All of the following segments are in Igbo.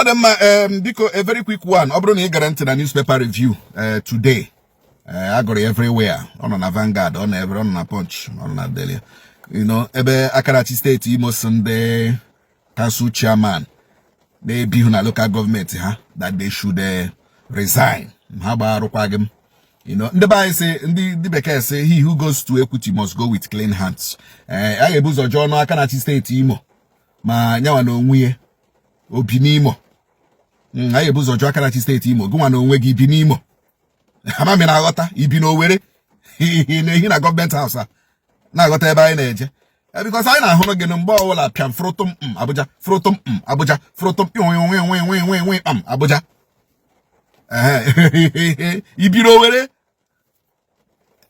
Ọ dị mma. Biko, a very quick one. Ọ bụrụ na ị gara ntị na newspaper review today, agụrụ ya everywhere. Ọ nọ na Vanguard, ọ nọ every, ọ nọ na Punch, ọ nọ na Daily. Ebe Akarachi steeti Imo si ndị council chairman na-ebighị na local government ha that they should resign. Ha gbaa arụkwaghị m. Ndị be anyị sị, ndị bekee sị, "He who goes to equity must go with clean hands." A ga-ebu ụzọ jụọ ọnụ Akarachi steeti Imo ma nyanwa na onwe ya obi n'Imo. A ga-ebu ụzọ jụọ Akarachi steeti Imo, gụnwa na onwe gị bi n'Imo? Ama m na-aghọta ibi n'Owere, ị na-ehi na government house a na-aghọta ebe anyị na-eje. Because anyị na-ahụrụ gị na mgbe ọbụla pịam frotum m Abuja, frotum m Abuja, frotum nwe nwe nwe nwe nwe kpam Abuja. Ehe, ibi n'Owere,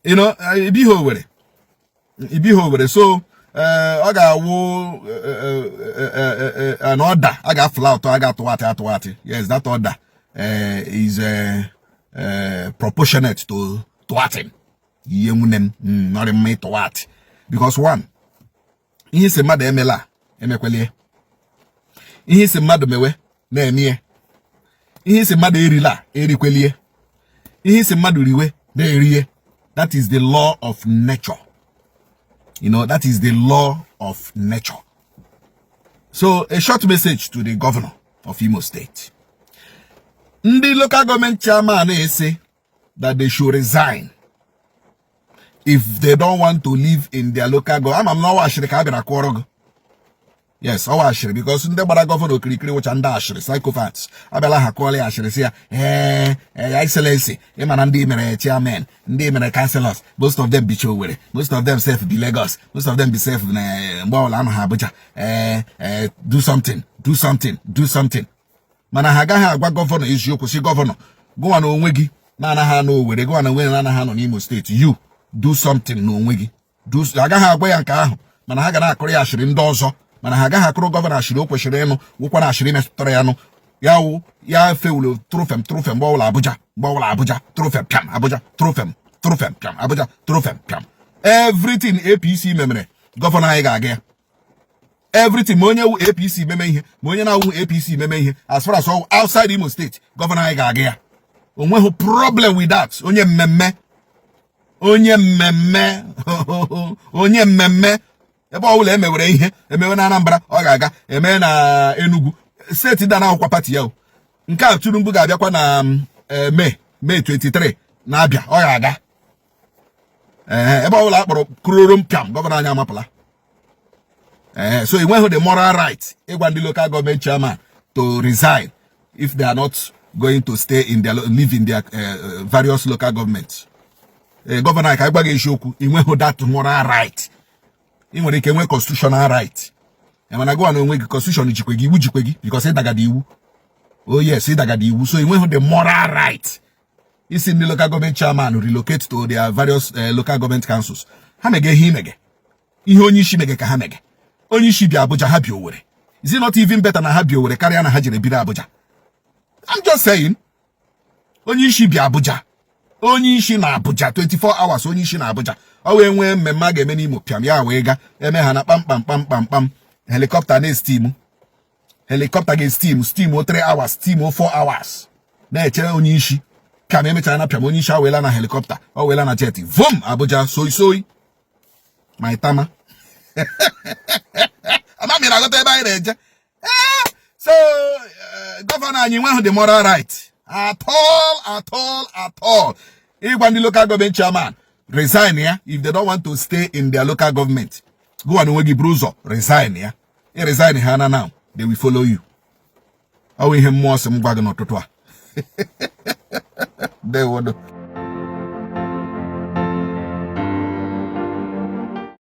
ibighị Owere, ibighị Owere. So ọ ga-awụ an order a ga-afụla ụtọ, a ga-atụwatị atụwatị. Yes, that order is proportionate to tụwatị ihe nwunye m. Nọrị mma ịtụwatị because one, ihe isi mmadụ emela emekwelie, ihe isi mmadụ mewe na-eme, ihe isi mmadụ erila erikwelie, ihe isi mmadụ riwe na-erie. That is the law of nature. That is the law of nature. So a short message to the governor of Imo State: ndị local government chairman na-ese that they should resign if they don't want to live in their local government. Ama m na ọwa ashịrị ka a bịara kụọrọ gị. Yes, ọwa ashịrị, because ndị gbara governor okirikiri wụcha ndị ashịrị, sycophants. Abịala ha kụọla ya ashịrị, sị ya, ee, ya Excellency, ịma na ndị mere chairman, ndị mere councillors, most of them bicha Owerri, most of them sef bi Lagos, most of them bi sef na mgbe ọbụla anọ ha Abuja. Ee, ee, do something, do something, do something. Mana ha agaghị agwa governor eziokwu, si governor, gụnwa na onwe gị na-anaghị anọ Owerri, gụnwa na onwe gị na-anaghị anọ n'Imo steeti, you do something n'onwe gị. Do, agaghị agwa ya nke ahụ, mana ha ga na-akụrụ ya ashịrị ndị ọzọ, mana ha agaghị akụrụ governor ashịrị o kwesịrị ịnụ, wụkwara ashịrị metụtara ya nụ. Ya wụ ya fewulu trụfem trụfem mgbe ọbụla Abuja, mgbe ọbụla Abuja, trụfem pịam Abuja, trụfem trụfem pịam Abuja, trụfem pịam. Everything APC memere, governor anyị ga-aga ya. Everything, ma onye wu APC meme ihe, ma onye na-awụ APC meme ihe, as far as all outside Imo State, governor anyị ga-aga ya. Onweghị problem with that. Onye mmemme, onye mmemme, onye mmemme, ebe ọbụla emewere ihe emewe na Anambra, ọ ga-aga eme na Enugu steeti da na-akwụkwa party ya o. Nke a Tinubu ga-abịakwa na May 23 na-abịa, ọ ga-aga. Ee, ebe ọbụla akpọrọ kurorom pịam, governor anyị amapụla. Ee, so enweghị the moral right ịgwa ndị local government chairman to resign if they are not going to stay in their live in their various local governments. Ee, governor anyị, ka anyị gwa gị eziokwu, enweghị that moral right. Ị nwere ike nwee constitutional right, mana gụwa na onwe gị, constitution jikwe gị, iwu jikwe gị, because ịdagada iwu. Oh yes, ịdagada iwu. So enweghị the moral right isi ndị local government chairman relocate to their various local government councils. Ha mege ihe imege, ihe onye isi mege ka ha mege. Onye isi bi Abuja, ha bi Owerri. Is it not even better na ha bi Owerri karịa na ha jere biri Abuja? I'm just saying. Onye isi bi Abuja, onye isi na Abuja 24 hours, onye isi na Abuja. Ọ wee nwee mmemme a ga-eme n'Imo, pịam ya wee ga eme ha na kpamkpam kpamkpam kpam. Helicopter na-esteam, helicopter ga-esteam, steam o 3 hours, steam o 4 hours, na-echere onye isi. Pịam emechara na pịam, onye isi awela na helicopter, ọ weela na jet, vom Abuja, soi soi ma itama. Ama m na-aghọta ebe anyị na-eje. Ee, so governor anyị nweghị the moral right at all, at all, at all ịgwa ndị local government chairman resign ya if they don't want to stay in their local government. Gụwa na onwe gị buru ụzọ resign ya. Ị resign ha na now, they will follow you. Ọ bụ ihe mmụọ sị m gwa gị n'ụtụtụ a. Ndewodo.